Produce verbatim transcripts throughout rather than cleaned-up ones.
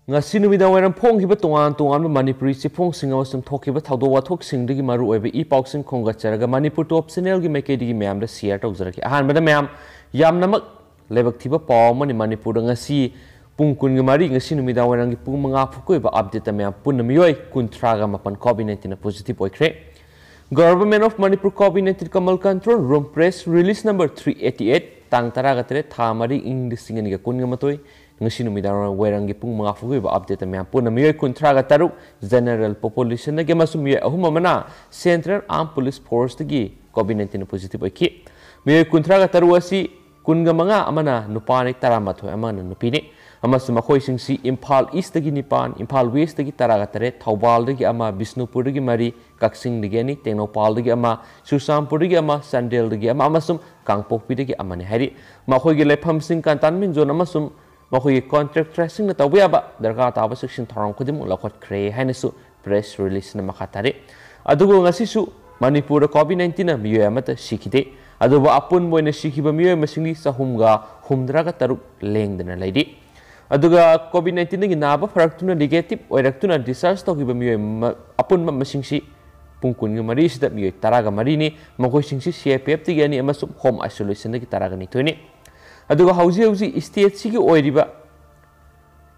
ꯉꯁꯤ ꯅꯨꯃꯤꯗꯥꯡ ꯋꯥꯏꯔꯝ ꯐꯣꯡꯈꯤꯕ ꯇꯣꯉꯥꯟ ꯇꯣꯉꯥꯟꯕ ꯃꯅꯤꯄꯨꯔꯤ ꯆꯦꯐꯣꯡꯁꯤꯡ ꯑꯃꯁꯨꯡ ꯊꯣꯛꯈꯤꯕ ꯊꯧꯗꯣꯛ ꯋꯥꯊꯣꯛꯁꯤꯡꯗꯒꯤ ꯃꯔꯨ ꯑꯣꯏꯕ ꯏ ꯄꯥꯎꯁꯤꯡ ꯈꯣꯝꯒꯠꯆꯔꯒ ꯃꯅꯤꯄꯨꯔ ꯇꯣꯞ ꯆꯦꯅꯦꯜꯒꯤ ꯃꯥꯏꯀꯩꯗꯒꯤ ꯃꯌꯥꯝꯗ ꯁꯤꯌꯔ ꯇꯧꯖꯔꯛꯀꯦ꯫ ꯑꯍꯥꯟꯕꯗ ꯃꯌꯥꯝ ꯌꯥꯝꯅꯃꯛ ꯂꯥꯏꯕꯛ ꯊꯤꯕ ꯄꯥꯎ ꯑꯃꯅꯤ꯫ ꯃꯅꯤꯄꯨꯔꯗ ꯉꯁꯤ ꯄꯨꯡ ꯀꯨꯟꯒ ꯃꯔꯤ, ꯉꯁꯤ ꯅꯨꯃꯤꯗꯥꯡ ꯋꯥꯏꯔꯝꯒꯤ ꯄꯨꯡ ꯃꯉꯥ ꯐꯥꯎꯕꯒꯤ ꯑꯣꯏꯕ ꯑꯞꯗꯦꯠꯇ ꯃꯌꯥꯝ ꯄꯨꯟꯅ ꯃꯤꯑꯣꯏ ꯀꯨꯟꯊ꯭ꯔꯥꯒ ꯃꯥꯄꯟ COVID nineteenꯅ positive ꯑꯣꯏꯈ꯭ꯔꯦ꯫ Government of Manipur COVID nineteen Kamal Control Room Press Release Number three eighty eight, ꯇꯥꯡ ꯇꯔꯥꯒ ꯇꯔꯦꯠ, ꯊꯥ ꯃꯔꯤ, ꯏꯪ ꯂꯤꯁꯤꯡ ꯑꯅꯤꯒ ꯀꯨꯟꯒ ꯃꯥꯊꯣꯏ, ꯉꯁꯤ ꯅꯨꯃꯤꯗꯥꯡ ꯋꯥꯏꯔꯝꯒꯤ ꯄꯨꯡ ꯃꯉꯥ ꯐꯥꯎꯒꯤ ꯑꯣꯏꯕ ꯑꯞꯗꯦꯠꯇ ꯃꯌꯥꯝ ꯄꯨꯟꯅ ꯃꯤꯑꯣꯏ ꯀꯨꯟꯊ꯭ꯔꯥꯒ ꯇꯔꯨꯛ General Populationꯗꯒꯤ ꯑꯃꯁꯨꯡ ꯃꯤꯑꯣꯏ ꯑꯍꯨꯝ ꯑꯃꯅ Central Armed Police Forceꯇꯒꯤ COVID nineteenꯅ positive ꯑꯣꯏꯈꯤ꯫ ꯃꯤꯑꯣꯏ ꯀꯨꯟꯊ꯭ꯔꯥꯒ ꯇꯔꯨꯛ ꯑꯁꯤ ꯀꯨꯟꯒ ꯃꯉꯥ ꯑꯃꯅ ꯅꯨꯄꯥꯅꯤ, ꯇꯔꯥꯃꯥꯊꯣꯏ ꯑꯃꯅ ꯅꯨꯄꯤꯅꯤ꯫ ꯑꯃꯁꯨꯡ ꯃꯈꯣꯏꯁꯤꯡꯁꯤ ꯏꯝꯐꯥꯜ Eastꯇꯒꯤ ꯅꯤꯄꯥꯟ, ꯏꯝꯐꯥꯜ Westꯇꯒꯤ ꯇꯔꯥꯒ ꯇꯔꯦꯠ, ꯊꯧꯕꯥꯜꯗꯒꯤ ꯑꯃ, ꯕꯤꯁꯅꯨꯄꯨꯔꯗꯒꯤ ꯃꯔꯤ, ꯀꯛꯆꯤꯡꯗꯒꯤ ꯑꯅꯤ, ꯇꯦꯡꯅꯧꯄꯥꯜꯗꯒꯤ ꯑꯃ, ꯆꯨꯔꯆꯥꯟꯄꯨꯔꯗꯒꯤ ꯑꯃ, ꯆꯥꯟꯗꯦꯜꯗꯒꯤ ꯑꯃ ꯑꯃꯁꯨꯡ ꯀꯥꯡꯄꯣꯛꯄꯤꯗꯒꯤ ꯑꯃꯅꯤ ꯍꯥꯏꯔꯤ꯫ ꯃꯈꯣꯏꯒꯤ ꯂꯩꯐꯝꯁꯤꯡ containment zone ꯑꯃꯁꯨꯡ ꯃꯈꯣꯏꯒꯤ contractorꯁꯤꯡꯅ ꯇꯧꯕ ꯌꯥꯕ ꯗꯔꯀꯥꯔ ꯇꯥꯕ ꯆꯦꯛꯁꯤꯟ ꯊꯧꯔꯥꯡ ꯈꯨꯗꯤꯡꯃꯛ ꯂꯧꯈꯠꯈ꯭ꯔꯦ ꯍꯥꯏꯅꯁꯨ press releaseꯅ ꯃꯈꯥ ꯇꯥꯔꯤ꯫ ꯑꯗꯨꯕꯨ ꯉꯁꯤꯁꯨ ꯃꯅꯤꯄꯨꯔꯗ COVID nineteenꯅ ꯃꯤꯑꯣꯏ ꯑꯃꯠꯇ ꯁꯤꯈꯤꯗꯦ꯫ ꯑꯗꯨꯕꯨ ꯑꯄꯨꯟꯕ ꯑꯣꯏꯅ ꯁꯤꯈꯤꯕ ꯃꯤꯑꯣꯏ ꯃꯁꯤꯡꯗꯤ ꯆꯍꯨꯝꯒ ꯍꯨꯝꯗ꯭ꯔꯥꯒ ꯇꯔꯨꯛ ꯂꯦꯡꯗꯅ ꯂꯩꯔꯤ꯫ ꯑꯗꯨꯒ COVID nineteenꯗꯒꯤ ꯅꯥꯕ ꯐꯔꯛꯇꯨꯅ negative ꯑꯣꯏꯔꯛꯇꯨꯅ discharge ꯇꯧꯈꯤꯕ ꯃꯤꯑꯣꯏ ꯃ-, ꯑꯄꯨꯟꯕ ꯃꯁꯤꯡꯁꯤ ꯄꯨꯡ ꯀꯨꯟꯒ ꯃꯔꯤꯁꯤꯗ ꯃꯤꯑꯣꯏ ꯇꯔꯥꯒ ꯃꯔꯤꯅꯤ꯫ ꯃꯈꯣꯏꯁꯤꯡꯁꯤ CIPFꯇꯒꯤ ꯑꯅꯤ ꯑꯃꯁꯨꯡ home isolationꯗꯒꯤ ꯇꯔꯥꯒ ꯅꯤꯊꯣꯏꯅꯤ꯫ ꯑꯗꯨꯒ ꯍꯧꯖꯤꯛ ꯍꯧꯖꯤꯛ stateꯁꯤꯒꯤ ꯑꯣꯏꯔꯤꯕ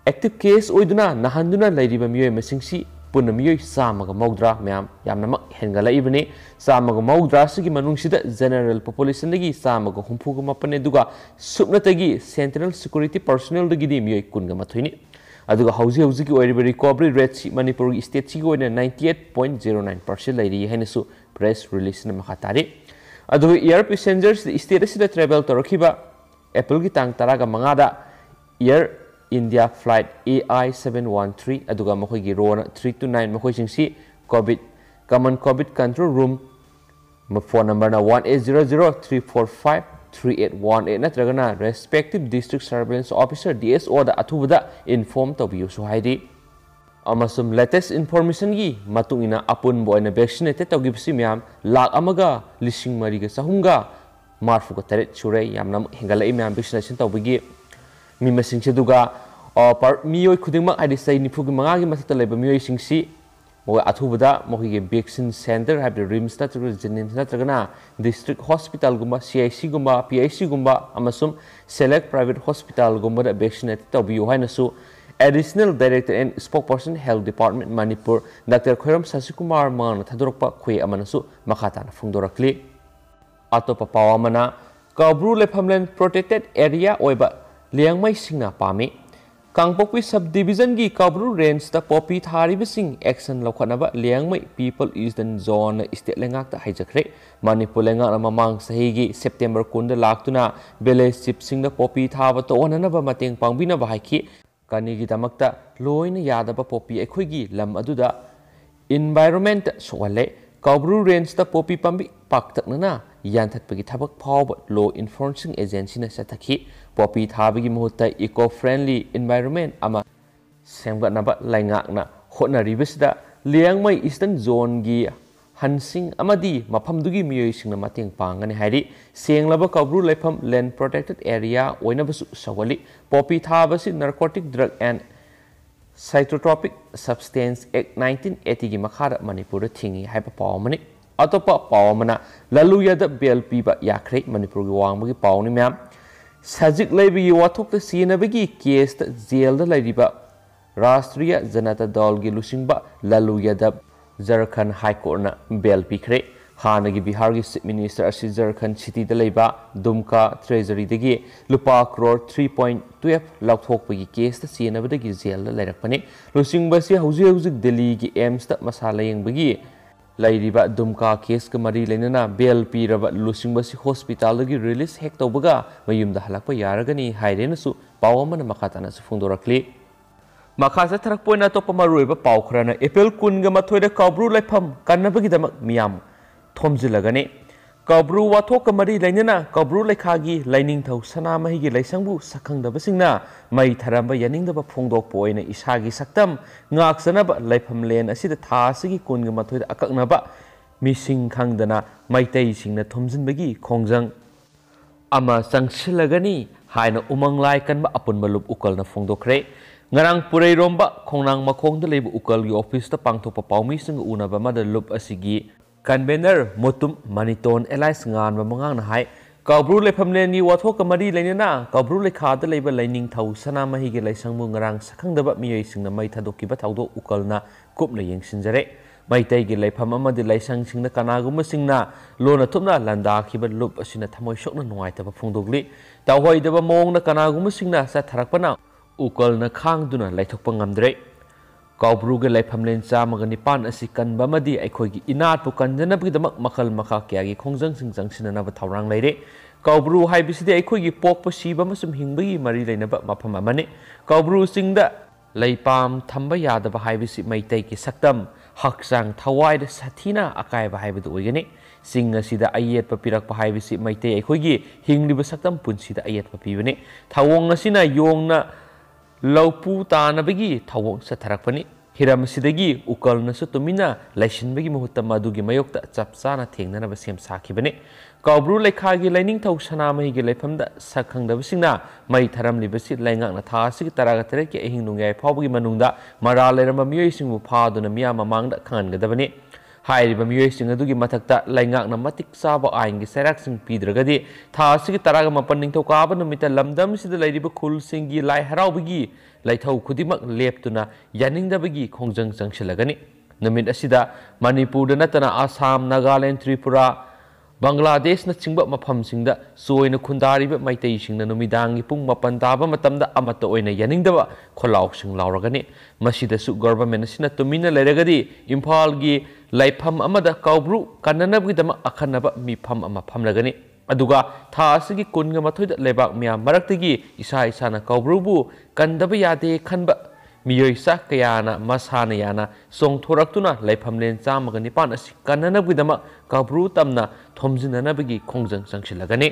active case ꯑꯣꯏꯗꯨꯅ ꯅꯥꯍꯟꯗꯨꯅ ꯂꯩꯔꯤꯕ ꯃꯤꯑꯣꯏ ꯃꯁꯤꯡꯁꯤ ꯄꯨꯟꯅ ꯃꯤꯑꯣꯏ ꯆꯥꯝꯃꯒ ꯃꯧꯗ꯭ꯔꯥ ꯃꯌꯥꯝ ꯌꯥꯝꯅꯃꯛ ꯍꯦꯟꯒꯠꯂꯛꯏꯕꯅꯤ꯫ ꯆꯥꯝꯃꯒ ꯃꯧꯗ꯭ꯔꯥ ꯑꯁꯤꯒꯤ ꯃꯅꯨꯡꯁꯤꯗ General Populationꯗꯒꯤ ꯆꯥꯝꯃꯒ ꯍꯨꯝꯐꯨꯒ ꯃꯥꯄꯟꯅꯤ, ꯑꯗꯨꯒ ꯁꯨꯞꯅꯇꯒꯤ Central Security Personnelꯗꯒꯤꯗꯤ ꯃꯤꯑꯣꯏ ꯀꯨꯟꯒ ꯃꯥꯊꯣꯏꯅꯤ꯫ ꯑꯗꯨꯒ ꯍꯧꯖꯤꯛ ꯍꯧꯖꯤꯛꯀꯤ ꯑꯣꯏꯔꯤꯕ recovery rateꯁꯤ ꯃꯅꯤꯄꯨꯔꯒꯤ stateꯁꯤꯒꯤ ꯑꯣꯏꯅ ninety eight point zero nine percent ꯂꯩꯔꯤ ꯍꯥꯏꯅꯁꯨ press releaseꯅ ꯃꯈꯥ ꯇꯥꯔꯤ꯫ ꯑꯗꯨꯒ air passengers state ꯑꯁꯤꯗ travel ꯇꯧꯔꯛꯈꯤꯕ Aprilꯒꯤ ꯇꯥꯡ ꯇꯔꯥꯒ ꯃꯉꯥꯗ Air India flight A I seven one three, ꯑꯗꯨꯒ ꯃꯈꯣꯏꯒꯤ rowꯅ three two nine, ꯃꯈꯣꯏꯁꯤꯡꯁꯤ COVID, Common COVID Control Room, phone numberꯅ one eight zero zero three four five three eight one eight ꯅꯠꯇ꯭ꯔꯒꯅ respective district surveillance officer, DSOꯗ ꯑꯊꯨꯕꯗ inform ꯇꯧꯕꯤꯌꯨꯁꯨ ꯍꯥꯏꯔꯤ꯫ ꯑꯃꯁꯨꯡ latest informationꯒꯤ ꯃꯇꯨꯡ ꯏꯟꯅ ꯑꯄꯨꯟꯕ ꯑꯣꯏꯅ vaccinated ꯇꯧꯈꯤꯕꯁꯤ ꯃꯌꯥꯝ ꯂꯥꯈ ꯑꯃꯒ ꯂꯤꯁꯤꯡ ꯃꯔꯤꯒ ꯆꯍꯨꯝꯒ ꯃꯔꯤꯐꯨꯒ ꯇꯔꯦꯠ ꯁꯨꯔꯦ꯫ ꯌꯥꯝꯅ ꯑꯃꯨꯛ ꯍꯦꯟꯒꯠꯂꯛꯏ ꯃꯌꯥꯝ vaccination ꯇꯧꯕꯒꯤ ꯃꯤ ꯃꯁꯤꯡꯁꯦ꯫ ꯑꯗꯨꯒ ꯑ, ꯄꯥꯔ-, ꯃꯤꯑꯣꯏ ꯈꯨꯗꯤꯡꯃꯛ, ꯍꯥꯏꯗꯤ ꯆꯍꯤ ꯅꯤꯐꯨꯒꯤ ꯃꯉꯥꯒꯤ ꯃꯊꯛꯇ ꯂꯩꯕ ꯃꯤꯑꯣꯏꯁꯤꯡꯁꯤ ꯃꯈꯣꯏ ꯑꯊꯨꯕꯗ ꯃꯈꯣꯏꯒꯤ vaccine center, ꯍꯥꯏꯕꯗꯤ RIMS ꯅꯠꯇ꯭ꯔꯒ JNIMS ꯅꯠꯇ꯭ꯔꯒꯅ district hospitalꯒꯨꯝꯕ, CICꯒꯨꯝꯕ, PICꯒꯨꯝꯕ ꯑꯃꯁꯨꯡ select private hospitalꯒꯨꯝꯕꯗ vaccinate ꯇꯧꯕꯤꯌꯨ ꯍꯥꯏꯅꯁꯨ Additional Director and Spokesperson Health Department ꯃꯅꯤꯄꯨꯔ ꯗꯥꯛꯇꯔ ꯈꯣꯏꯔꯝ ꯁꯁꯤꯀꯨꯃꯥꯔ ꯃꯉꯥꯡꯅ ꯊꯥꯗꯣꯔꯛꯄ ꯈꯨꯌꯦꯛ ꯑꯃꯅꯁꯨ ꯃꯈꯥ ꯇꯥꯅ ꯐꯣꯡꯗꯣꯔꯛꯂꯤ꯫ ꯑꯇꯣꯞꯄ ꯄꯥꯎ ꯑꯃꯅ, ꯀꯧꯕ꯭ꯔꯨ ꯂꯩꯐꯝꯂꯦꯟ protected area ꯑꯣꯏꯕ ꯂꯤꯌꯥꯡꯃꯩꯁꯤꯡꯅ ꯄꯥꯝꯃꯤ꯫ ꯀꯥꯡꯄꯣꯛꯄꯤ sub divisionꯒꯤ ꯀꯧꯕ꯭ꯔꯨ rangeꯇ poppy ꯊꯥꯔꯤꯕꯁꯤꯡ action ꯂꯧꯈꯠꯅꯕ Liangmai People Eastern Zoneꯅ state ꯂꯩꯉꯥꯛꯇ ꯍꯥꯏꯖꯈ꯭ꯔꯦ꯫ Manipur ꯂꯩꯉꯥꯛꯅ ꯃꯃꯥꯡ ꯆꯍꯤꯒꯤ September ꯀꯨꯟꯗ ꯂꯥꯛꯇꯨꯅ village chiefꯁꯤꯡꯗ poppy ꯊꯥꯕ ꯇꯣꯛꯍꯟꯅꯅꯕ ꯃꯇꯦꯡ ꯄꯥꯡꯕꯤꯅꯕ ꯍꯥꯏꯈꯤ꯫ ꯀꯅꯤꯒꯤꯗꯃꯛꯇ ꯂꯣꯏꯅ ꯌꯥꯗꯕ poppy ꯑꯩꯈꯣꯏꯒꯤ ꯂꯝ ꯑꯗꯨꯗ environment ꯁꯣꯛꯍꯜꯂꯦ꯫ ꯀꯧꯕ꯭ꯔꯨ rangeꯇ poppy ꯄꯥꯝꯕꯤ ꯄꯥꯛꯇꯛꯅꯅ ꯌꯥꯟꯊꯠꯄꯒꯤ ꯊꯕꯛ ꯐꯥꯎꯕ law enforcing agencyꯅ ꯆꯠꯊꯈꯤ꯫ Poppy ꯊꯥꯕꯒꯤ ꯃꯍꯨꯠꯇ eco friendly environment ꯑꯃ ꯁꯦꯝꯒꯠꯅꯕ ꯂꯩꯉꯥꯛꯅ ꯍꯣꯠꯅꯔꯤꯕꯁꯤꯗ ꯂꯤꯌꯥꯡꯃꯩ Eastern Zoneꯒꯤ ꯍꯟꯁꯤꯡ ꯑꯃꯗꯤ ꯃꯐꯝꯗꯨꯒꯤ ꯃꯤꯑꯣꯏꯁꯤꯡꯅ ꯃꯇꯦꯡ ꯄꯥꯡꯒꯅꯤ ꯍꯥꯏꯔꯤ꯫ ꯁꯦꯡꯂꯕ ꯀꯧꯕ꯭ꯔꯨ ꯂꯩꯐꯝ land protected area ꯑꯣꯏꯅꯕꯁꯨ ꯁꯧꯒꯠꯂꯤ꯫ Poppy ꯊꯥꯕꯁꯤ Narcotic Drug and Psychotropic Substance Act nineteen eightyꯒꯤ ꯃꯈꯥꯗ ꯃꯅꯤꯄꯨꯔꯗ ꯊꯤꯡꯉꯤ ꯍꯥꯏꯕ ꯄꯥꯎ ꯑꯃꯅꯤ꯫ ꯑꯇꯣꯞꯄ ꯄꯥꯎ ꯑꯃꯅ, ꯂꯜꯂꯨ ꯌꯥꯗꯕ bail ꯄꯤꯕ ꯌꯥꯈ꯭ꯔꯦ꯫ ꯃꯅꯤꯄꯨꯔꯒꯤ ꯋꯥꯡꯃꯒꯤ ꯄꯥꯎꯅꯤ ꯃꯌꯥꯝ꯫ ꯁꯖꯤꯛ ꯂꯩꯕꯒꯤ ꯋꯥꯊꯣꯛꯇ ꯆꯦꯟꯅꯕꯒꯤ caseꯇ jailꯗ ꯂꯩꯔꯤꯕ ꯔꯥꯁꯇ꯭ꯔꯤꯌꯥ ꯖꯅꯇꯥ ꯗꯜꯒꯤ ꯂꯨꯆꯤꯡꯕ ꯂꯜꯂꯨ ꯌꯥꯗꯕ ꯖꯔꯈꯟ High Courtꯅ bail ꯄꯤꯈ꯭ꯔꯦ꯫ ꯍꯥꯟꯅꯒꯤ ꯕꯤꯍꯥꯔꯒꯤ Chief Minister ꯑꯁꯤ ꯖꯔꯈꯟ cityꯗ ꯂꯩꯕ ꯗꯨꯝꯀꯥ treasuryꯗꯒꯤ ꯂꯨꯄꯥ crore three point twelve ꯂꯧꯊꯣꯛꯄꯒꯤ caseꯇ ꯆꯦꯟꯅꯕꯗꯒꯤ jailꯗ ꯂꯩꯔꯛꯄꯅꯤ꯫ ꯂꯨꯆꯤꯡꯕ ꯑꯁꯤ ꯍꯧꯖꯤꯛ ꯍꯧꯖꯤꯛ ꯗꯦꯜꯂꯤꯒꯤ AIIMSꯇ ꯃꯁꯥ ꯂꯥꯌꯦꯡꯕꯒꯤ ꯂꯩꯔꯤꯕ ꯗꯨꯝꯀꯥ caseꯀ ꯃꯔꯤ ꯂꯩꯅꯅ bail ꯄꯤꯔꯕ ꯂꯨꯆꯤꯡꯕ ꯑꯁꯤ hospitalꯗꯒꯤ release ꯍꯦꯛ ꯇꯧꯕꯒ ꯃꯌꯨꯝꯗ ꯍꯜꯂꯛꯄ ꯌꯥꯔꯒꯅꯤ ꯍꯥꯏꯔꯦꯅꯁꯨ ꯄꯥꯎ ꯑꯃꯅ ꯃꯈꯥ ꯇꯥꯅꯁꯨ ꯐꯣꯡꯗꯣꯔꯛꯂꯤ꯫ ꯃꯈꯥ ꯆꯠꯊꯔꯛꯄ ꯑꯣꯏꯅ ꯑꯇꯣꯞꯄ ꯃꯔꯨꯑꯣꯏꯕ ꯄꯥꯎ ꯈꯔꯅ, April ꯀꯨꯟꯒ ꯃꯥꯊꯣꯏꯗ ꯀꯧꯕ꯭ꯔꯨ ꯂꯩꯐꯝ ꯀꯟꯅꯕꯒꯤꯗꯃꯛ ꯃꯤꯌꯥꯝ ꯊꯣꯝꯖꯤꯜꯂꯒꯅꯤ꯫ ꯀꯧꯕ꯭ꯔꯨ ꯋꯥꯊꯣꯛꯀ ꯃꯔꯤ ꯂꯩꯅꯅ ꯀꯧꯕ꯭ꯔꯨ ꯂꯩꯈꯥꯒꯤ ꯂꯥꯏꯅꯤꯡꯊꯧ ꯁꯅꯥꯃꯍꯤꯒꯤ ꯂꯥꯏꯁꯪꯕꯨ ꯁꯛꯈꯪꯗꯕꯁꯤꯡꯅ ꯃꯩ ꯊꯥꯔꯝꯕ ꯌꯥꯅꯤꯡꯗꯕ ꯐꯣꯡꯗꯣꯛꯄ ꯑꯣꯏꯅ ꯏꯁꯥꯒꯤ ꯁꯛꯇꯝ ꯉꯥꯛꯆꯅꯕ ꯂꯩꯐꯝꯂꯦꯟ ꯑꯁꯤꯗ ꯊꯥ ꯑꯁꯤꯒꯤ ꯀꯨꯟꯒ ꯃꯥꯊꯣꯏꯗ ꯑꯀꯛꯅꯕ ꯃꯤꯁꯤꯡ ꯈꯪꯗꯅ ꯃꯩꯇꯩꯁꯤꯡꯅ ꯊꯣꯝꯖꯤꯟꯕꯒꯤ ꯈꯣꯡꯖꯪ ꯑꯃ ꯆꯪꯁꯤꯜꯂꯒꯅꯤ ꯍꯥꯏꯅ ꯎꯃꯪ ꯂꯥꯏ ꯀꯟꯕ ꯑꯄꯨꯟꯕ ꯂꯨꯞ ꯎꯀꯜꯅ ꯐꯣꯡꯗꯣꯛꯈ꯭ꯔꯦ꯫ ꯉꯔꯥꯡ ꯄꯨꯔꯩꯔꯣꯝꯕ ꯈꯣꯡꯅꯥꯡ ꯃꯈꯣꯡꯗ ꯂꯩꯕ ꯎꯀꯜꯒꯤ ꯑꯣꯐꯤꯁꯇ ꯄꯥꯡꯊꯣꯛꯄ ꯄꯥꯎꯃꯤꯁꯤꯡꯒ ꯎꯅꯕ ꯑꯃꯗ ꯂꯨꯞ ꯑꯁꯤꯒꯤ convener ꯃꯣꯇꯨꯝ ꯃꯅꯤꯇꯣꯟ alias ꯉꯥꯟꯕ ꯃꯉꯥꯡꯅ ꯍꯥꯏ, ꯀꯥꯎꯕ꯭ꯔꯨ ꯂꯩꯐꯝꯂꯦꯟꯒꯤ ꯋꯥꯊꯣꯛꯀ ꯃꯔꯤ ꯂꯩꯅꯅ ꯀꯥꯎꯕ꯭ꯔꯨ ꯂꯩꯈꯥꯗ ꯂꯩꯕ ꯂꯥꯏꯅꯤꯡꯊꯧ ꯁꯅꯥꯃꯍꯤꯒꯤ ꯂꯥꯏꯁꯪꯕꯨ ꯉꯔꯥꯡ ꯁꯛꯈꯪꯗꯕ ꯃꯤꯑꯣꯏꯁꯤꯡꯅ ꯃꯩ ꯊꯥꯗꯣꯛꯈꯤꯕ ꯊꯧꯗꯣꯛ ꯎꯀꯜꯅ ꯀꯨꯞꯅ ꯌꯦꯡꯁꯤꯟꯖꯔꯦ꯫ ꯃꯩꯇꯩꯒꯤ ꯂꯩꯐꯝ ꯑꯃꯗꯤ ꯂꯥꯏꯁꯪꯁꯤꯡꯗ ꯀꯅꯥꯒꯨꯝꯕꯁꯤꯡꯅ ꯂꯣꯟꯅ ꯊꯨꯞꯅ ꯂꯥꯟꯗꯥꯈꯤꯕ ꯂꯨꯞ ꯑꯁꯤꯅ ꯊꯃꯣꯏ ꯁꯣꯛꯅ ꯅꯨꯡꯉꯥꯏꯇꯕ ꯐꯣꯡꯗꯣꯛꯂꯤ꯫ ꯇꯧꯍꯩꯗꯕ ꯃꯑꯣꯡꯗ ꯀꯅꯥꯒꯨꯝꯕꯁꯤꯡꯅ ꯆꯠꯊꯔꯛꯄꯅ ꯎꯀꯜꯅ ꯈꯥꯡꯗꯨꯅ ꯂꯩꯊꯣꯛꯄ ꯉꯝꯗ꯭ꯔꯦ꯫ ꯀꯥꯎꯕ꯭ꯔꯨꯒꯤ ꯂꯥꯏꯐꯝꯂꯦꯟ ꯆꯥꯝꯃꯒ ꯅꯤꯄꯥꯟ ꯑꯁꯤ ꯀꯟꯕ ꯑꯃꯗꯤ ꯑꯩꯈꯣꯏꯒꯤ ꯏꯅꯥꯠꯄꯨ ꯀꯟꯖꯅꯕꯒꯤꯗꯃꯛ ꯃꯈꯜ ꯃꯈꯥ ꯀꯌꯥꯒꯤ ꯈꯣꯡꯖꯪꯁꯤꯡ ꯆꯪꯁꯤꯟꯅꯅꯕ ꯊꯧꯔꯥꯡ ꯂꯩꯔꯦ꯫ ꯀꯥꯎꯕ꯭ꯔꯨ ꯍꯥꯏꯕꯁꯤꯗꯤ ꯑꯩꯈꯣꯏꯒꯤ ꯄꯣꯛꯄ ꯁꯤꯕ ꯑꯃꯁꯨꯡ ꯍꯤꯡꯕꯒꯤ ꯃꯔꯤ ꯂꯩꯅꯕ ꯃꯐꯝ ꯑꯃꯅꯤ꯫ ꯀꯥꯎꯕ꯭ꯔꯨ ꯆꯤꯡꯗ ꯂꯩꯄꯥꯝ ꯊꯝꯕ ꯌꯥꯗꯕ ꯍꯥꯏꯕꯁꯤ ꯃꯩꯇꯩꯒꯤ ꯁꯛꯇꯝ, ꯍꯛꯆꯥꯡ ꯊꯋꯥꯏꯗ ꯁꯥꯊꯤꯅ ꯑꯀꯥꯏꯕ ꯍꯥꯏꯕꯗꯨ ꯑꯣꯏꯒꯅꯤ꯫ ꯆꯤꯡ ꯑꯁꯤꯗ ꯑꯌꯦꯠꯄ ꯄꯤꯔꯛꯄ ꯍꯥꯏꯕꯁꯤ ꯃꯩꯇꯩ ꯑꯩꯈꯣꯏꯒꯤ ꯍꯤꯡꯂꯤꯕ ꯁꯛꯇꯝ ꯄꯨꯟꯁꯤꯗ ꯑꯌꯦꯠꯄ ꯄꯤꯕꯅꯤ꯫ ꯊꯧꯑꯣꯡ ꯑꯁꯤꯅ ꯌꯣꯡꯅ ꯂꯧꯄꯨ ꯇꯥꯅꯕꯒꯤ ꯊꯧꯑꯣꯡ ꯆꯠꯊꯔꯛꯄꯅꯤ꯫ ꯍꯤꯔꯝ ꯑꯁꯤꯗꯒꯤ ꯎꯀꯜꯅꯁꯨ ꯇꯨꯃꯤꯟꯅ ꯂꯩꯁꯤꯟꯕꯒꯤ ꯃꯍꯨꯠꯇ ꯃꯗꯨꯒꯤ ꯃꯥꯌꯣꯛꯇ ꯆꯞ ꯆꯥꯅ ꯊꯦꯡꯅꯅꯕ ꯁꯦꯝ ꯁꯥꯈꯤꯕꯅꯤ꯫ ꯀꯥꯎꯕ꯭ꯔꯨ ꯂꯩꯈꯥꯒꯤ ꯂꯥꯏꯅꯤꯡꯊꯧ ꯁꯅꯥꯃꯍꯤꯒꯤ ꯂꯩꯐꯝꯗ ꯁꯛ ꯈꯪꯗꯕꯁꯤꯡꯅ ꯃꯩ ꯊꯥꯔꯝꯂꯤꯕꯁꯤ ꯂꯩꯉꯥꯛꯅ ꯊꯥ ꯑꯁꯤꯒꯤ ꯇꯔꯥꯒ ꯇꯔꯦꯠꯀꯤ ꯑꯍꯤꯡ ꯅꯣꯡꯌꯥꯏ ꯐꯥꯎꯕꯒꯤ ꯃꯅꯨꯡꯗ ꯃꯔꯥꯜ ꯂꯩꯔꯝꯕ ꯃꯤꯑꯣꯏꯁꯤꯡꯕꯨ ꯐꯥꯗꯨꯅ ꯃꯤꯌꯥꯝ ꯃꯃꯥꯡꯗ ꯈꯪꯍꯟꯒꯗꯕꯅꯤ꯫ ꯍꯥꯏꯔꯤꯕ ꯃꯤꯑꯣꯏꯁꯤꯡ ꯑꯗꯨꯒꯤ ꯃꯊꯛꯇ ꯂꯩꯉꯥꯛꯅ ꯃꯇꯤꯛ ꯆꯥꯕ ꯑꯥꯏꯟꯒꯤ ꯆꯩꯔꯥꯛꯁꯤꯡ ꯄꯤꯗ꯭ꯔꯒꯗꯤ ꯊꯥ ꯑꯁꯤꯒꯤ ꯇꯔꯥꯒ ꯃꯥꯄꯟ ꯅꯤꯡꯊꯧꯀꯥꯕ ꯅꯨꯃꯤꯠꯇ ꯂꯝꯗꯝꯁꯤꯗ ꯂꯩꯔꯤꯕ ꯈꯨꯜꯁꯤꯡꯒꯤ ꯂꯥꯏ ꯍꯔꯥꯎꯕꯒꯤ ꯂꯥꯏꯊꯧ ꯈꯨꯗꯤꯡꯃꯛ ꯂꯦꯞꯇꯨꯅ ꯌꯥꯅꯤꯡꯗꯕꯒꯤ ꯈꯣꯡꯖꯪ ꯆꯪꯁꯤꯜꯂꯒꯅꯤ꯫ ꯅꯨꯃꯤꯠ ꯑꯁꯤꯗ ꯃꯅꯤꯄꯨꯔꯗ ꯅꯠꯇꯅ ꯑꯁꯥꯝ, ꯅꯥꯒꯥꯂꯦꯟ, ꯇ꯭ꯔꯤꯄꯨꯔꯥ, ꯕꯪꯒ꯭ꯂꯥꯗꯦꯁꯅꯆꯤꯡꯕ ꯃꯐꯝꯁꯤꯡꯗ ꯆꯣꯏꯅ ꯈꯨꯟꯗꯥꯔꯤꯕ ꯃꯩꯇꯩꯁꯤꯡꯅ ꯅꯨꯃꯤꯗꯥꯡꯒꯤ ꯄꯨꯡ ꯃꯥꯄꯟ ꯇꯥꯕ ꯃꯇꯝꯗ ꯑꯃꯠꯇ ꯑꯣꯏꯅ ꯌꯥꯅꯤꯡꯗꯕ ꯈꯣꯜꯂꯥꯎꯁꯤꯡ ꯂꯥꯎꯔꯒꯅꯤ꯫ ꯃꯁꯤꯗꯁꯨ ꯒꯣꯚꯔꯟꯃꯦꯟꯠ ꯑꯁꯤꯅ ꯇꯨꯃꯤꯟꯅ ꯂꯩꯔꯒꯗꯤ ꯏꯝꯐꯥꯜꯒꯤ ꯂꯥꯏꯐꯝ ꯑꯃꯗ ꯀꯥꯎꯕ꯭ꯔꯨ ꯀꯟꯅꯅꯕꯒꯤꯗꯃꯛ ꯑꯈꯟꯅꯕ ꯃꯤꯐꯝ ꯑꯃ ꯐꯝꯂꯒꯅꯤ꯫ ꯑꯗꯨꯒ ꯊꯥ ꯑꯁꯤꯒꯤ ꯀꯨꯟꯒ ꯃꯥꯊꯣꯏꯗ ꯂꯩꯕꯥꯛ ꯃꯤꯌꯥꯝ ꯃꯔꯛꯇꯒꯤ ꯏꯁꯥ ꯏꯁꯥꯅ ꯀꯥꯎꯕ꯭ꯔꯨꯕꯨ ꯀꯟꯗꯕ ꯌꯥꯗꯦ ꯈꯟꯕ ꯃꯤꯑꯣꯏ ꯆꯥ ꯀꯌꯥꯅ ꯃꯁꯥꯅ ꯌꯥꯅ ꯆꯣꯡꯊꯣꯔꯛꯇꯨꯅ ꯂꯥꯏꯐꯝꯂꯦꯟ ꯆꯥꯝꯃꯒ ꯅꯤꯄꯥꯟ ꯑꯁꯤ ꯀꯟꯅꯅꯕꯒꯤꯗꯃꯛ ꯀꯥꯎꯕ꯭ꯔꯨ ꯇꯝꯅ ꯊꯣꯝꯖꯤꯟꯅꯅꯕꯒꯤ ꯈꯣꯡꯖꯪ ꯆꯪꯁꯤꯜꯂꯒꯅꯤ꯫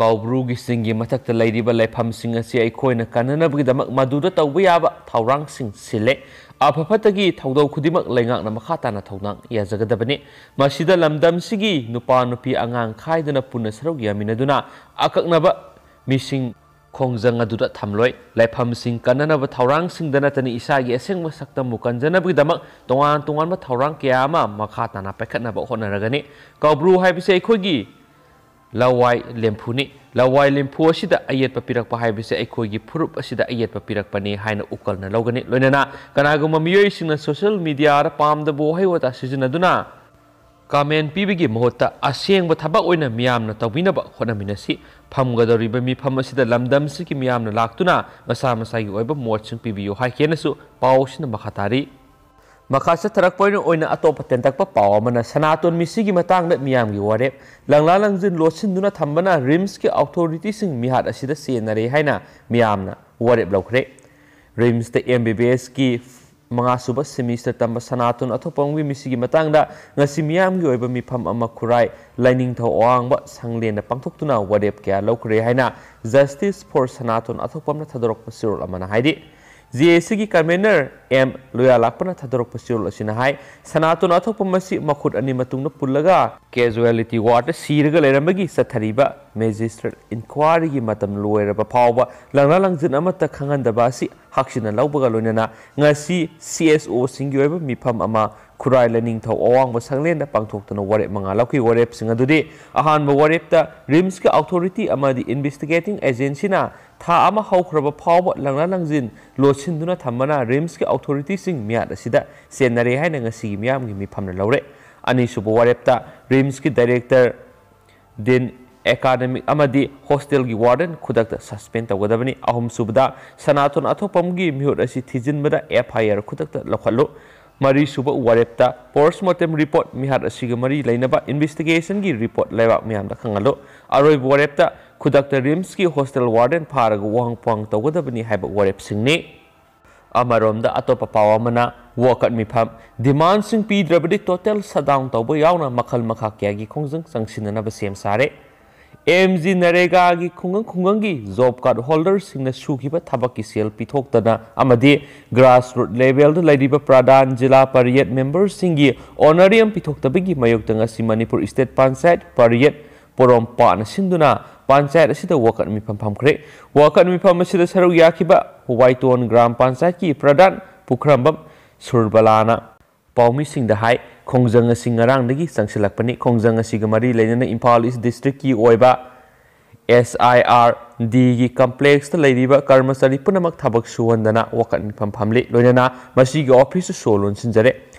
ꯀꯥꯎꯕ꯭ꯔꯨꯒꯤ ꯆꯤꯡꯒꯤ ꯃꯊꯛꯇ ꯂꯩꯔꯤꯕ ꯂꯥꯏꯐꯝꯁꯤꯡ ꯑꯁꯤ ꯑꯩꯈꯣꯏꯅ ꯀꯟꯅꯅꯕꯒꯤꯗꯃꯛ ꯃꯗꯨꯗ ꯇꯧꯕ ꯌꯥꯕ ꯊꯧꯔꯥꯡꯁꯤꯡ ꯁꯤꯜꯂꯦ꯫ ꯑꯐ ꯐꯠꯇꯒꯤ ꯊꯧꯗꯧ ꯈꯨꯗꯤꯡꯃꯛ ꯂꯩꯉꯥꯛꯅ ꯃꯈꯥ ꯇꯥꯅ ꯊꯧꯗꯥꯡ ꯌꯥꯖꯒꯗꯕꯅꯤ꯫ ꯃꯁꯤꯗ ꯂꯝꯗꯝꯁꯤꯒꯤ ꯅꯨꯄꯥ ꯅꯨꯄꯤ ꯑꯉꯥꯡ ꯈꯥꯏꯗꯅ ꯄꯨꯟꯅ ꯁꯔꯨꯛ ꯌꯥꯃꯤꯟꯅꯗꯨꯅ ꯑꯀꯛꯅꯕ ꯃꯤꯁꯤꯡ ꯈꯣꯡꯖꯪ ꯑꯗꯨꯗ ꯊꯝꯂꯣꯏ꯫ ꯂꯥꯏꯐꯝꯁꯤꯡ ꯀꯟꯅꯅꯕ ꯊꯧꯔꯥꯡꯁꯤꯡꯗ ꯅꯠꯇꯅ ꯏꯁꯥꯒꯤ ꯑꯁꯦꯡꯕ ꯁꯛꯇꯝꯕꯨ ꯀꯟꯖꯅꯕꯒꯤꯗꯃꯛ ꯇꯣꯉꯥꯟ ꯇꯣꯉꯥꯟꯕ ꯊꯧꯔꯥꯡ ꯀꯌꯥ ꯑꯃ ꯃꯈꯥ ꯇꯥꯅ ꯄꯥꯏꯈꯠꯅꯕ ꯍꯣꯠꯅꯔꯒꯅꯤ꯫ ꯀꯧꯕ꯭ꯔꯨ ꯍꯥꯏꯕꯁꯤ ꯑꯩꯈꯣꯏꯒꯤ ꯂꯋꯥꯏ ꯂꯦꯝꯐꯨꯅꯤ꯫ ꯂꯋꯥꯏ ꯂꯦꯝꯐꯨ ꯑꯁꯤꯗ ꯑꯌꯦꯠꯄ ꯄꯤꯔꯛꯄ ꯍꯥꯏꯕꯁꯤ ꯑꯩꯈꯣꯏꯒꯤ ꯐꯨꯔꯨꯞ ꯑꯁꯤꯗ ꯑꯌꯦꯠꯄ ꯄꯤꯔꯛꯄꯅꯤ ꯍꯥꯏꯅ ꯎꯀꯜꯅ ꯂꯧꯒꯅꯤ꯫ ꯂꯣꯏꯅꯅ ꯀꯅꯥꯒꯨꯝꯕ ꯃꯤꯑꯣꯏꯁꯤꯡꯅ social mediaꯗ ꯄꯥꯝꯗꯕ ꯋꯥꯍꯩ ꯋꯥꯇꯥ ꯁꯤꯖꯤꯟꯅꯗꯨꯅ comment ꯄꯤꯕꯒꯤ ꯃꯍꯨꯠꯇ ꯑꯁꯦꯡꯕ ꯊꯕꯛ ꯑꯣꯏꯅ ꯃꯤꯌꯥꯝꯅ ꯇꯧꯕꯤꯅꯕ ꯍꯣꯠꯅꯃꯤꯟꯅꯁꯤ꯫ ꯐꯝꯒꯗꯧꯔꯤꯕ ꯃꯤꯐꯝ ꯑꯁꯤꯗ ꯂꯝꯗꯝꯁꯤꯒꯤ ꯃꯤꯌꯥꯝꯅ ꯂꯥꯛꯇꯨꯅ ꯃꯁꯥ ꯃꯁꯥꯒꯤ ꯑꯣꯏꯕ ꯃꯣꯠꯁꯤꯡ ꯄꯤꯕꯤꯌꯨ ꯍꯥꯏꯈꯤ ꯍꯥꯏꯅꯁꯨ ꯄꯥꯎ ꯑꯁꯤꯅ ꯃꯈꯥ ꯇꯥꯔꯤ꯫ ꯃꯈꯥ ꯆꯠꯊꯔꯛꯄ ꯑꯣꯏꯅ, ꯑꯣꯏꯅ ꯑꯇꯣꯞꯄ ꯇꯦꯟꯇꯛꯄ ꯄꯥꯎ ꯑꯃꯅ, ꯁꯅꯥꯇꯣꯟ ꯃꯤꯁꯤꯒꯤ ꯃꯇꯥꯡꯗ ꯃꯤꯌꯥꯝꯒꯤ ꯋꯥꯔꯦꯞ꯫ ꯂꯪꯂꯥ ꯂꯪꯖꯤꯟ ꯂꯣꯠꯁꯤꯟꯗꯨꯅ ꯊꯝꯕꯅ RIMSꯀꯤ authorityꯁꯤꯡ ꯃꯤꯍꯥꯠ ꯑꯁꯤꯗ ꯆꯦꯟꯅꯔꯦ ꯍꯥꯏꯅ ꯃꯤꯌꯥꯝꯅ ꯋꯥꯔꯦꯞ ꯂꯧꯈ꯭ꯔꯦ꯫ RIMSꯇ MBBSꯀꯤ ꯃꯉꯥꯁꯨꯕ semester ꯇꯝꯕ ꯁꯅꯥꯇꯣꯟ ꯑꯊꯣꯛꯄꯝꯒꯤ ꯃꯤꯁꯤꯒꯤ ꯃꯇꯥꯡꯗ ꯉꯁꯤ ꯃꯤꯌꯥꯝꯒꯤ ꯑꯣꯏꯕ ꯃꯤꯐꯝ ꯑꯃ ꯈꯨꯔꯥꯏ ꯂꯥꯏꯅꯤꯡꯊꯧ ꯑꯋꯥꯡꯕ ꯁꯪꯂꯦꯟꯗ ꯄꯥꯡꯊꯣꯛꯇꯨꯅ ꯋꯥꯔꯦꯞ ꯀꯌꯥ ꯂꯧꯈ꯭ꯔꯦ ꯍꯥꯏꯅ Justice for ꯁꯅꯥꯇꯣꯟ ꯑꯊꯣꯛꯄꯝꯅ ꯊꯥꯗꯣꯔꯛꯄ ꯆꯦꯔꯣꯜ ꯑꯃꯅ ꯍꯥꯏꯔꯤ꯫ JACꯒꯤ convener M ꯂꯣꯌꯥꯂꯥꯛꯄꯅ ꯊꯥꯗꯣꯔꯛꯄ ꯆꯦꯔꯣꯜ ꯑꯁꯤꯅ ꯍꯥꯏ, ꯁꯅꯥꯇꯣꯟ ꯑꯊꯣꯛꯄꯝ ꯑꯁꯤ ꯃꯈꯨꯠ ꯑꯅꯤ ꯃꯇꯨꯡꯗ ꯄꯨꯜꯂꯒ casualty wardꯇ ꯁꯤꯔꯒ ꯂꯩꯔꯝꯕꯒꯤ ꯆꯠꯊꯔꯤꯕ magistrate inquiryꯒꯤ ꯃꯇꯝ ꯂꯣꯏꯔꯕ ꯐꯥꯎꯕ ꯂꯪꯂꯥ ꯂꯪꯖꯤꯟ ꯑꯃꯠꯇ ꯈꯪꯍꯟꯗꯕ ꯑꯁꯤ ꯍꯛꯆꯤꯟꯅ ꯂꯧꯕꯒ ꯂꯣꯏꯅꯅ ꯉꯁꯤ CSOꯁꯤꯡꯒꯤ ꯑꯣꯏꯕ ꯃꯤꯐꯝ ꯑꯃ ꯈꯨꯔꯥꯏ ꯂꯥꯏꯅꯤꯡꯊꯧ ꯑꯋꯥꯡꯕ ꯁꯪꯂꯦꯟꯗ ꯄꯥꯡꯊꯣꯛꯇꯨꯅ ꯋꯥꯔꯦꯞ ꯃꯉꯥ ꯂꯧꯈꯤ꯫ ꯋꯥꯔꯦꯞꯁꯤꯡ ꯑꯗꯨꯗꯤ ꯑꯍꯥꯟꯕ ꯋꯥꯔꯦꯞꯇ RIMSꯀꯤ authority ꯑꯃꯗꯤ investigating agencyꯅ ꯊꯥ ꯑꯃ ꯍꯧꯈ꯭ꯔꯕ ꯐꯥꯎꯕ ꯂꯪꯂꯥ ꯂꯪꯖꯤꯟ ꯂꯣꯠꯁꯤꯟꯗꯨꯅ ꯊꯝꯕꯅ RIMSꯀꯤ authorityꯁꯤꯡ ꯃꯤꯍꯥꯠ ꯑꯁꯤꯗ ꯆꯦꯟꯅꯔꯦ ꯍꯥꯏꯅ ꯉꯁꯤꯒꯤ ꯃꯤꯌꯥꯝꯒꯤ ꯃꯤꯐꯝꯅ ꯂꯧꯔꯦ꯫ ꯑꯅꯤꯁꯨꯕ ꯋꯥꯔꯦꯞꯇ RIMSꯀꯤ director, dean, academic ꯑꯃꯗꯤ hostelꯒꯤ warden ꯈꯨꯗꯛꯇ suspend ꯇꯧꯒꯗꯕꯅꯤ꯫ ꯑꯍꯨꯝꯁꯨꯕꯗ, ꯁꯅꯥꯇꯣꯟ ꯑꯊꯣꯛꯄꯝꯒꯤ ꯃꯤꯍꯨꯠ ꯑꯁꯤ ꯊꯤꯖꯤꯟꯕꯗ FIR ꯈꯨꯗꯛꯇ ꯂꯧꯈꯠꯂꯨ꯫ ꯃꯔꯤꯁꯨꯕ ꯋꯥꯔꯦꯞꯇ, post mortem report, ꯃꯤꯍꯥꯠ ꯑꯁꯤꯒ ꯃꯔꯤ ꯂꯩꯅꯕ investigationꯒꯤ report ꯂꯩꯕꯥꯛ ꯃꯤꯌꯥꯝꯗ ꯈꯪꯍꯜꯂꯨ꯫ ꯑꯔꯣꯏꯕ ꯋꯥꯔꯦꯞꯇ, ꯈꯨꯗꯛꯇ RIMSꯀꯤ hostel warden ꯐꯥꯔꯒ ꯋꯥꯍꯪ ꯄꯥꯎꯍꯪ ꯇꯧꯒꯗꯕꯅꯤ ꯍꯥꯏꯕ ꯋꯥꯔꯦꯞꯁꯤꯡꯅꯤ꯫ ꯑꯃꯔꯣꯝꯗ ꯑꯇꯣꯞꯄ ꯄꯥꯎ ꯑꯃꯅ, ꯋꯥꯀꯠ ꯃꯤꯐꯝ, demandꯁꯤꯡ ꯄꯤꯗ꯭ꯔꯕꯗꯤ total shutdown ꯇꯧꯕ ꯌꯥꯎꯅ ꯃꯈꯜ ꯃꯈꯥ ꯀꯌꯥꯒꯤ ꯈꯣꯡꯖꯪ ꯆꯪꯁꯤꯟꯅꯅꯕ ꯁꯦꯝ ꯁꯥꯔꯦ꯫ MGNREGAꯒꯤ ꯈꯨꯡꯒꯪ ꯈꯨꯡꯒꯪꯒꯤ job card holderꯁꯤꯡꯅ ꯁꯨꯈꯤꯕ ꯊꯕꯛꯀꯤ ꯁꯦꯜ ꯄꯤꯊꯣꯛꯇꯅ ꯑꯃꯗꯤ grassroot levelꯗ ꯂꯩꯔꯤꯕ ꯄ꯭ꯔꯙꯥꯟ ꯖꯤꯂꯥ ꯄꯔꯤꯌꯠ memberꯁꯤꯡꯒꯤ honorarium ꯄꯤꯊꯣꯛꯇꯕꯒꯤ ꯃꯥꯌꯣꯛꯇ ꯉꯁꯤ ꯃꯅꯤꯄꯨꯔ State Panchayat ꯄꯔꯤꯌꯠ ꯄꯣꯔꯣꯝꯄꯥꯠꯅ ꯁꯤꯟꯗꯨꯅ ꯄꯟꯆꯥꯌꯠ ꯑꯁꯤꯗ ꯋꯥꯀꯠ ꯃꯤꯐꯝ ꯐꯝꯈ꯭ꯔꯦ꯫ ꯋꯥꯀꯠ ꯃꯤꯐꯝ ꯑꯁꯤꯗ ꯁꯔꯨꯛ ꯌꯥꯈꯤꯕ ꯍꯨꯋꯥꯏꯇꯣꯟ ꯒ꯭ꯔꯥꯝ ꯄꯟꯆꯥꯌꯠꯀꯤ ꯄ꯭ꯔꯙꯥꯟ ꯄꯨꯈ꯭ꯔꯝꯕꯝ ꯁꯨꯔꯕꯂꯥꯅ ꯄꯥꯎꯃꯤꯁꯤꯡꯗ ꯍꯥꯏ, ꯈꯣꯡꯖꯪ ꯑꯁꯤ ꯉꯔꯥꯡꯗꯒꯤ ꯆꯪꯁꯤꯜꯂꯛꯄꯅꯤ꯫ ꯈꯣꯡꯖꯪ ꯑꯁꯤꯒ ꯃꯔꯤ ꯂꯩꯅꯅ ꯏꯝꯐꯥꯜ ꯏꯁ ꯗꯤꯁꯇ꯭ꯔꯤꯛꯀꯤ ꯑꯣꯏꯕ ꯑꯦꯁ ꯑꯥꯏ ꯑꯥꯔ ꯗꯤꯒꯤ ꯀꯝꯄ꯭ꯂꯦꯛꯁꯇ ꯂꯩꯔꯤꯕ ꯀꯔꯃꯆꯥꯔꯤ ꯄꯨꯝꯅꯃꯛ ꯊꯕꯛ ꯁꯨꯍꯟꯗꯅ ꯋꯥꯀꯠ ꯃꯤꯐꯝ ꯐꯝꯂꯤ꯫ ꯂꯣꯏꯅꯅ ꯃꯁꯤꯒꯤ ꯑꯣꯐꯤꯁꯁꯨ ꯁꯣ ꯂꯣꯟꯁꯤꯟꯖꯔꯦ꯫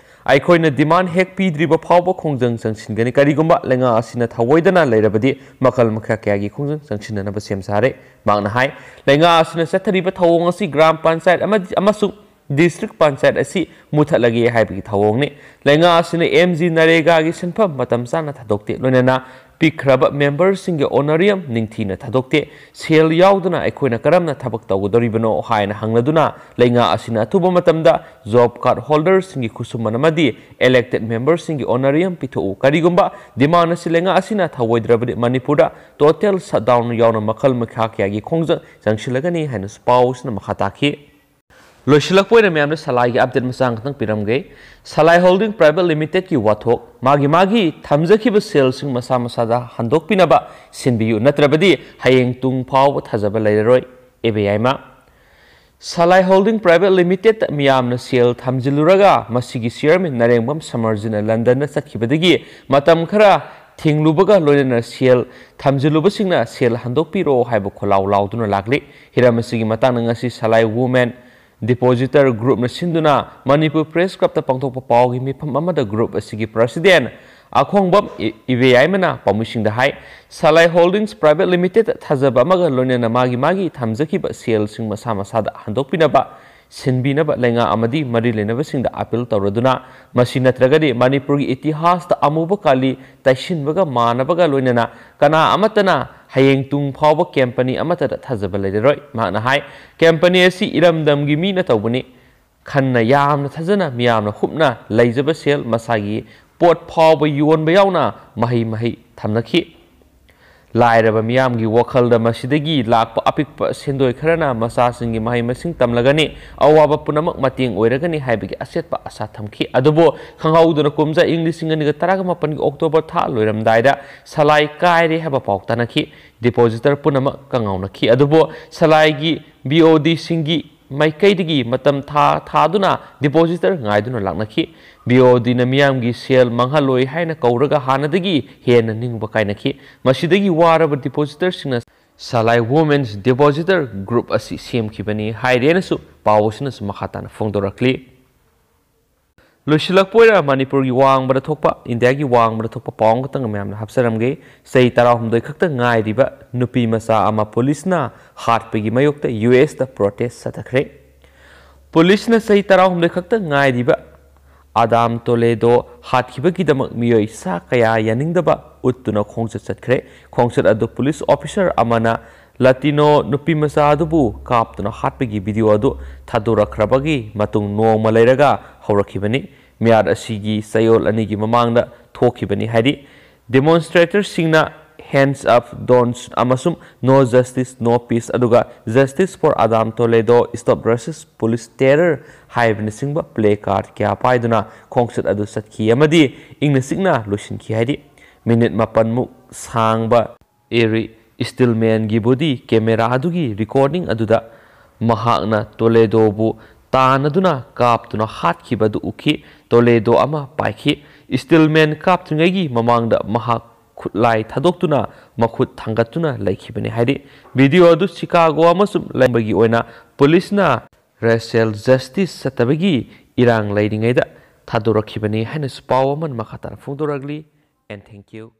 ꯑꯩꯈꯣꯏꯅ ꯗꯤꯃꯥꯟ ꯍꯦꯛ ꯄꯤꯗ꯭ꯔꯤꯕ ꯐꯥꯎꯕ ꯈꯣꯡꯖꯪ ꯆꯪꯁꯤꯟꯒꯅꯤ꯫ ꯀꯔꯤꯒꯨꯝꯕ ꯂꯩꯉꯥꯛ ꯑꯁꯤꯅ ꯊꯑꯣꯏꯗꯅ ꯂꯩꯔꯕꯗꯤ ꯃꯈꯜ ꯃꯈꯥ ꯀꯌꯥꯒꯤ ꯈꯣꯡꯖꯪ ꯆꯪꯁꯤꯟꯅꯅꯕ ꯁꯦꯝ ꯁꯥꯔꯦ꯫ ꯃꯍꯥꯛꯅ ꯍꯥꯏ, ꯂꯩꯉꯥꯛ ꯑꯁꯤꯅ ꯆꯠꯊꯔꯤꯕ ꯊꯧꯑꯣꯡ ꯑꯁꯤ ꯒ꯭ꯔꯥꯝ ꯄꯟꯆꯥꯌꯠ ꯑꯃꯗꯤ, ꯑꯃꯁꯨꯡ ꯗꯤꯁꯇ꯭ꯔꯤꯛ ꯄꯟꯆꯥꯌꯠ ꯑꯁꯤ ꯃꯨꯊꯠꯂꯒꯦ ꯍꯥꯏꯕꯒꯤ ꯊꯧꯑꯣꯡꯅꯤ꯫ ꯂꯩꯉꯥꯛ ꯑꯁꯤꯅ ꯑꯦꯝ ꯖꯤ ꯅꯔꯦꯒꯥꯒꯤ ꯁꯦꯟꯐꯝ ꯃꯇꯝ ꯆꯥꯅ ꯊꯥꯗꯣꯛꯇꯦ, ꯂꯣꯏꯅꯅ ꯄꯤꯛꯈ꯭ꯔꯕ ꯃꯦꯝꯕꯔꯁꯤꯡꯒꯤ ꯑꯣꯅꯔꯤꯌꯝ ꯅꯤꯡꯊꯤꯅ ꯊꯥꯗꯣꯛꯇꯦ꯫ ꯁꯦꯜ ꯌꯥꯎꯗꯅ ꯑꯩꯈꯣꯏꯅ ꯀꯔꯝꯅ ꯊꯕꯛ ꯇꯧꯒꯗꯧꯔꯤꯕꯅꯣ ꯍꯥꯏꯅ ꯍꯪꯂꯗꯨꯅ ꯂꯩꯉꯥꯛ ꯑꯁꯤꯅ ꯑꯊꯨꯕ ꯃꯇꯝꯗ ꯖꯣꯕ ꯀꯥꯔꯗ ꯍꯣꯜꯗꯔꯁꯤꯡꯒꯤ ꯈꯨꯠꯁꯨꯃꯟ ꯑꯃꯗꯤ ꯏꯂꯦꯛꯇꯦꯗ ꯃꯦꯝꯕꯔꯁꯤꯡꯒꯤ ꯑꯣꯅꯔꯤꯌꯝ ꯄꯤꯊꯣꯛꯎ꯫ ꯀꯔꯤꯒꯨꯝꯕ ꯗꯤꯃꯥꯟ ꯑꯁꯤ ꯂꯩꯉꯥꯛ ꯑꯁꯤꯅ ꯊꯧꯑꯣꯏꯗ꯭ꯔꯕꯗꯤ ꯃꯅꯤꯄꯨꯔꯗ ꯇꯣꯇꯦꯜ ꯁꯠꯗꯥꯎꯟ ꯌꯥꯎꯅ ꯃꯈꯜ ꯃꯈꯥ ꯀꯌꯥꯒꯤ ꯈꯣꯡꯖꯪ ꯆꯪꯁꯤꯜꯂꯒꯅꯤ ꯍꯥꯏꯅꯁꯨ ꯄꯥꯎ ꯑꯁꯤꯅ ꯃꯈꯥ ꯇꯥꯈꯤ꯫ ꯂꯣꯏꯁꯤꯜꯂꯛꯄ ꯑꯣꯏꯅ ꯃꯌꯥꯝꯗ ꯁꯂꯥꯏꯒꯤ ꯑꯞꯗꯦꯠ ꯃꯆꯥ ꯑꯃꯈꯛꯇꯪ ꯄꯤꯔꯝꯒꯦ꯫ ꯁꯂꯥꯏ ꯍꯣꯜꯗꯤꯡ ꯄ꯭ꯔꯥꯏꯚꯦꯠ ꯂꯤꯃꯤꯇꯦꯗꯀꯤ ꯋꯥꯊꯣꯛ, ꯃꯥꯒꯤ ꯃꯥꯒꯤ ꯊꯝꯖꯈꯤꯕ ꯁꯦꯜꯁꯤꯡ ꯃꯁꯥ ꯃꯁꯥꯗ ꯍꯟꯗꯣꯛꯄꯤꯅꯕ ꯁꯤꯟꯕꯤꯌꯨ, ꯅꯠꯇ꯭ꯔꯕꯗꯤ ꯍꯌꯦꯡ ꯇꯨꯡ ꯐꯥꯎꯕ ꯊꯥꯖꯕ ꯂꯩꯔꯔꯣꯏ꯫ ꯏꯕꯦ ꯌꯥꯏꯃ꯫ ꯁꯂꯥꯏ ꯍꯣꯜꯗꯤꯡ ꯄ꯭ꯔꯥꯏꯚꯦꯠ ꯂꯤꯃꯤꯇꯦꯗꯇ ꯃꯤꯌꯥꯝꯅ ꯁꯦꯜ ꯊꯝꯖꯤꯜꯂꯨꯔꯒ ꯃꯁꯤꯒꯤ ꯆꯤꯌꯔꯃꯦꯟ ꯅꯔꯦꯡꯕꯝ ꯁꯃꯔꯖꯤꯠꯅ ꯂꯟꯗꯟꯗ ꯆꯠꯈꯤꯕꯗꯒꯤ ꯃꯇꯝ ꯈꯔ ꯊꯤꯡꯂꯨꯕꯒ ꯂꯣꯏꯅꯅ ꯁꯦꯜ ꯊꯝꯖꯤꯜꯂꯨꯕꯁꯤꯡꯅ ꯁꯦꯜ ꯍꯟꯗꯣꯛꯄꯤꯔꯣ ꯍꯥꯏꯕ ꯈꯣꯜꯂꯥꯎ ꯂꯥꯎꯗꯨꯅ ꯂꯥꯛꯂꯤ꯫ ꯍꯤꯔꯝ ꯑꯁꯤꯒꯤ ꯃꯇꯥꯡꯗ ꯉꯁꯤ ꯁꯂꯥꯏ ꯋꯨꯃꯦꯟ ꯗꯤꯄꯣꯖꯤꯇꯔ ꯒ꯭ꯔꯨꯞꯅ ꯁꯤꯟꯗꯨꯅ ꯃꯅꯤꯄꯨꯔ ꯄ꯭ꯔꯦꯁ ꯀ꯭ꯂꯕꯇ ꯄꯥꯡꯊꯣꯛꯄ ꯄꯥꯎꯒꯤ ꯃꯤꯐꯝ ꯑꯃꯗ ꯒ꯭ꯔꯨꯞ ꯑꯁꯤꯒꯤ ꯄ꯭ꯔꯁꯤꯗꯦꯟ ꯑꯈꯣꯡꯕꯝ ꯏ-, ꯏꯕꯦꯌꯥꯏꯃꯅ ꯄꯥꯎꯃꯤꯁꯤꯡꯗ ꯍꯥꯏ, ꯁꯂꯥꯏ ꯍꯣꯜꯗꯤꯡꯁ ꯄ꯭ꯔꯥꯏꯚꯦꯠ ꯂꯤꯃꯤꯇꯦꯗ ꯊꯥꯖꯕ ꯑꯃꯒ ꯂꯣꯏꯅꯅ ꯃꯥꯒꯤ ꯃꯥꯒꯤ ꯊꯝꯖꯈꯤꯕ ꯁꯦꯜꯁꯤꯡ ꯃꯁꯥ ꯃꯁꯥꯗ ꯍꯟꯗꯣꯛꯄꯤꯅꯕ ꯁꯤꯟꯕꯤꯅꯕ ꯂꯩꯉꯥꯛ ꯑꯃꯗꯤ ꯃꯔꯤ ꯂꯩꯅꯕꯁꯤꯡꯗ ꯑꯥꯄꯤꯜ ꯇꯧꯔꯗꯨꯅ, ꯃꯁꯤ ꯅꯠꯇ꯭ꯔꯒꯗꯤ ꯃꯅꯤꯄꯨꯔꯒꯤ ꯏꯇꯤꯍꯥꯁꯇ ꯑꯃꯨꯕ ꯀꯥꯂꯤ ꯇꯩꯁꯤꯟꯕꯒ ꯃꯥꯟꯅꯕꯒ ꯂꯣꯏꯅꯅ ꯀꯅꯥ ꯑꯃꯠꯇꯅ ꯍꯌꯦꯡ ꯇꯨꯡ ꯐꯥꯎꯕ ꯀꯦꯝꯄꯅꯤ ꯑꯃꯠꯇꯗ ꯊꯥꯖꯕ ꯂꯩꯔꯔꯣꯏ꯫ ꯃꯍꯥꯛꯅ ꯍꯥꯏ, ꯀꯦꯝꯄꯅꯤ ꯑꯁꯤ ꯏꯔꯝꯗꯝꯒꯤ ꯃꯤꯅ ꯇꯧꯕꯅꯤ꯫ ꯈꯟꯅ ꯌꯥꯝꯅ ꯊꯥꯖꯅ ꯃꯤꯌꯥꯝꯅ ꯍꯨꯞꯅ ꯂꯩꯖꯕ ꯁꯦꯜ ꯃꯁꯥꯒꯤ ꯄꯣꯠ ꯐꯥꯎꯕ ꯌꯣꯟꯕ ꯌꯥꯎꯅ ꯃꯍꯩ ꯃꯍꯩ ꯊꯝꯅꯈꯤ꯫ ꯂꯥꯏꯔꯕ ꯃꯤꯌꯥꯝꯒꯤ ꯋꯥꯈꯜꯗ ꯃꯁꯤꯗꯒꯤ ꯂꯥꯛꯄ ꯑꯄꯤꯛꯄ ꯁꯦꯟꯗꯣꯏ ꯈꯔꯅ ꯃꯆꯥꯁꯤꯡꯒꯤ ꯃꯍꯩ ꯃꯁꯤꯡ ꯇꯝꯂꯒꯅꯤ, ꯑꯋꯥꯕ ꯄꯨꯝꯅꯃꯛ ꯃꯇꯦꯡ ꯑꯣꯏꯔꯒꯅꯤ ꯍꯥꯏꯕꯒꯤ ꯑꯆꯦꯠꯄ ꯑꯁꯥ ꯊꯝꯈꯤ꯫ ꯑꯗꯨꯕꯨ ꯈꯪꯍꯧꯗꯅ ꯀꯨꯝꯖꯥ ꯏꯪ ꯂꯤꯁꯤꯡ ꯑꯅꯤꯒ ꯇꯔꯥꯃꯥꯄꯜꯒꯤ ꯑꯣꯛꯇꯣꯕꯔ ꯊꯥ ꯂꯣꯏꯔꯝꯗꯥꯏꯗ ꯁꯂꯥꯏ ꯀꯥꯏꯔꯦ ꯍꯥꯏꯕ ꯄꯥꯎ ꯇꯥꯅꯈꯤ꯫ ꯗꯤꯄꯣꯖꯤꯇꯔ ꯄꯨꯝꯅꯃꯛ ꯀꯪꯉꯥꯎꯅꯈꯤ꯫ ꯑꯗꯨꯕꯨ ꯁꯂꯥꯏꯒꯤ ꯕꯤ ꯑꯣ ꯗꯤꯁꯤꯡꯒꯤ ꯃꯥꯏꯀꯩꯗꯒꯤ ꯃꯇꯝ ꯊꯥ ꯊꯥꯗꯨꯅ ꯗꯤꯄꯣꯖꯤꯇꯔ ꯉꯥꯏꯗꯨꯅ ꯂꯥꯛꯅꯈꯤ꯫ ꯕꯤ ꯑꯣ ꯗꯤꯅ ꯃꯤꯌꯥꯝꯒꯤ ꯁꯦꯜ ꯃꯥꯡꯍꯜꯂꯣꯏ ꯍꯥꯏꯅ ꯀꯧꯔꯒ ꯍꯥꯟꯅꯗꯒꯤ ꯍꯦꯟꯅ ꯅꯤꯡꯕ ꯀꯥꯏꯅꯈꯤ꯫ ꯃꯁꯤꯗꯒꯤ ꯋꯥꯔꯕ ꯗꯤꯄꯣꯖꯤꯇꯔꯁꯤꯡꯅ ꯁꯂꯥꯏ ꯋꯨꯃꯦꯟꯁ ꯗꯤꯄꯣꯖꯤꯇꯔ ꯒ꯭ꯔꯨꯞ ꯑꯁꯤ ꯁꯦꯝꯈꯤꯕꯅꯤ ꯍꯥꯏꯔꯦꯅꯁꯨ ꯄꯥꯎ ꯑꯁꯤꯅꯁꯨ ꯃꯈꯥ ꯇꯥꯅ ꯐꯣꯡꯗꯣꯔꯛꯂꯤ꯫ ꯂꯣꯏꯁꯤꯜꯂꯛꯄ ꯑꯣꯏꯅ ꯃꯅꯤꯄꯨꯔꯒꯤ ꯋꯥꯡꯃꯗ ꯊꯣꯛꯄ, ꯏꯟꯗꯤꯌꯥꯒꯤ ꯋꯥꯡꯃꯗ ꯊꯣꯛꯄ ꯄꯥꯎ ꯑꯃꯈꯛꯇꯪ ꯃꯌꯥꯝꯅ ꯍꯥꯞꯆꯔꯝꯒꯦ꯫ ꯆꯍꯤ ꯇꯔꯥꯍꯨꯝꯗꯣꯏ ꯈꯛꯇ ꯉꯥꯏꯔꯤꯕ ꯅꯨꯄꯤ ꯃꯆꯥ ꯑꯃ ꯄꯨꯂꯤꯁꯅ ꯍꯥꯠꯄꯒꯤ ꯃꯥꯌꯣꯛꯇ ꯌꯨ ꯑꯦꯁꯇ ꯄ꯭ꯔꯣꯇꯦꯁ ꯆꯠꯊꯈ꯭ꯔꯦ꯫ ꯄꯨꯂꯤꯁꯅ ꯆꯍꯤ ꯇꯔꯥꯍꯨꯝꯗꯣꯏ ꯈꯛꯇ ꯉꯥꯏꯔꯤꯕ ꯑꯗꯥꯝ ꯇꯣꯂꯦꯗꯣ ꯍꯥꯠꯈꯤꯕꯒꯤꯗꯃꯛ ꯃꯤꯑꯣꯏ ꯁꯥ ꯀꯌꯥ ꯌꯥꯅꯤꯡꯗꯕ ꯎꯠꯇꯨꯅ ꯈꯣꯡꯆꯠ ꯆꯠꯈ꯭ꯔꯦ꯫ ꯈꯣꯡꯆꯠ ꯑꯗꯨ ꯄꯨꯂꯤꯁ ꯑꯣꯐꯤꯁꯥꯔ ꯑꯃꯅ ꯂꯥꯇꯤꯅꯣ ꯅꯨꯄꯤꯃꯆꯥ ꯑꯗꯨꯕꯨ ꯀꯥꯞꯇꯨꯅ ꯍꯥꯠꯄꯒꯤ ꯚꯤꯗꯤꯑꯣ ꯑꯗꯨ ꯊꯥꯗꯣꯔꯛꯈ꯭ꯔꯕꯒꯤ ꯃꯇꯨꯡ ꯅꯣꯡꯃ ꯂꯩꯔꯒ ꯍꯧꯔꯛꯈꯤꯕꯅꯤ꯫ ꯃꯤꯍꯥꯠ ꯑꯁꯤꯒꯤ ꯆꯌꯣꯜ ꯑꯅꯤꯒꯤ ꯃꯃꯥꯡꯗ ꯊꯣꯛꯈꯤꯕꯅꯤ ꯍꯥꯏꯔꯤ꯫ ꯗꯦꯃꯣꯟꯁꯇ꯭ꯔꯦꯇꯔꯁꯤꯡꯅ "Hands up, don't" ꯑꯃꯁꯨꯡ "No justice, no peace" ꯑꯗꯨꯒ "Justice for Adam Toledo, Stop Racist Police Terror" ꯍꯥꯏꯕꯅꯆꯤꯡꯕ ꯄ꯭ꯂꯦ ꯀꯥꯔꯗ ꯀꯌꯥ ꯄꯥꯏꯗꯨꯅ ꯈꯣꯡꯆꯠ ꯑꯗꯨ ꯆꯠꯈꯤ ꯑꯃꯗꯤ ꯏꯪꯅ ꯆꯤꯛꯅ ꯂꯣꯏꯁꯤꯟꯈꯤ ꯍꯥꯏꯔꯤ꯫ ꯃꯤꯅꯤꯠ ꯃꯥꯄꯟꯃꯨꯛ ꯁꯥꯡꯕ ꯑꯦꯔꯤ ꯁ꯭ꯇꯤꯜꯃꯦꯟꯒꯤ ꯕꯣꯗꯤ ꯀꯦꯃꯦꯔꯥ ꯑꯗꯨꯒꯤ ꯔꯦꯀꯣꯔꯗꯤꯡ ꯑꯗꯨꯗ ꯃꯍꯥꯛꯅ ꯇꯣꯂꯦꯗꯣꯕꯨ ꯇꯥꯟꯅꯗꯨꯅ ꯀꯥꯞꯇꯨꯅ ꯍꯥꯠꯈꯤꯕ ꯑꯗꯨ ꯎꯈꯤ꯫ ꯇꯣꯂꯦꯗꯣ ꯑꯃ ꯄꯥꯏꯈꯤ꯫ ꯁ꯭ꯇꯤꯜꯃꯦꯟ ꯀꯥꯞꯇ꯭ꯔꯤꯉꯩꯒꯤ ꯃꯃꯥꯡꯗ ꯃꯍꯥꯛ ꯈꯨꯠꯂꯥꯏ ꯊꯥꯗꯣꯛꯇꯨꯅ ꯃꯈꯨꯠ ꯊꯥꯡꯒꯠꯇꯨꯅ ꯂꯩꯈꯤꯕꯅꯤ ꯍꯥꯏꯔꯤ꯫ ꯚꯤꯗꯤꯑꯣ ꯑꯗꯨ ꯆꯤꯀꯥꯒꯣ ꯑꯃꯁꯨꯡ ꯂꯩꯕꯒꯤ ꯑꯣꯏꯅ ꯄꯨꯂꯤꯁꯅ ꯔꯦꯁꯤꯌꯦꯜ ꯖꯁꯇꯤꯁ ꯆꯠꯇꯕꯒꯤ ꯏꯔꯥꯡ ꯂꯩꯔꯤꯉꯩꯗ ꯊꯥꯗꯣꯔꯛꯈꯤꯕꯅꯤ ꯍꯥꯏꯅꯁꯨ ꯄꯥꯎ ꯑꯃꯅ ꯃꯈꯥ ꯇꯥꯅ ꯐꯣꯡꯗꯣꯔꯛꯂꯤ꯫ And thank you.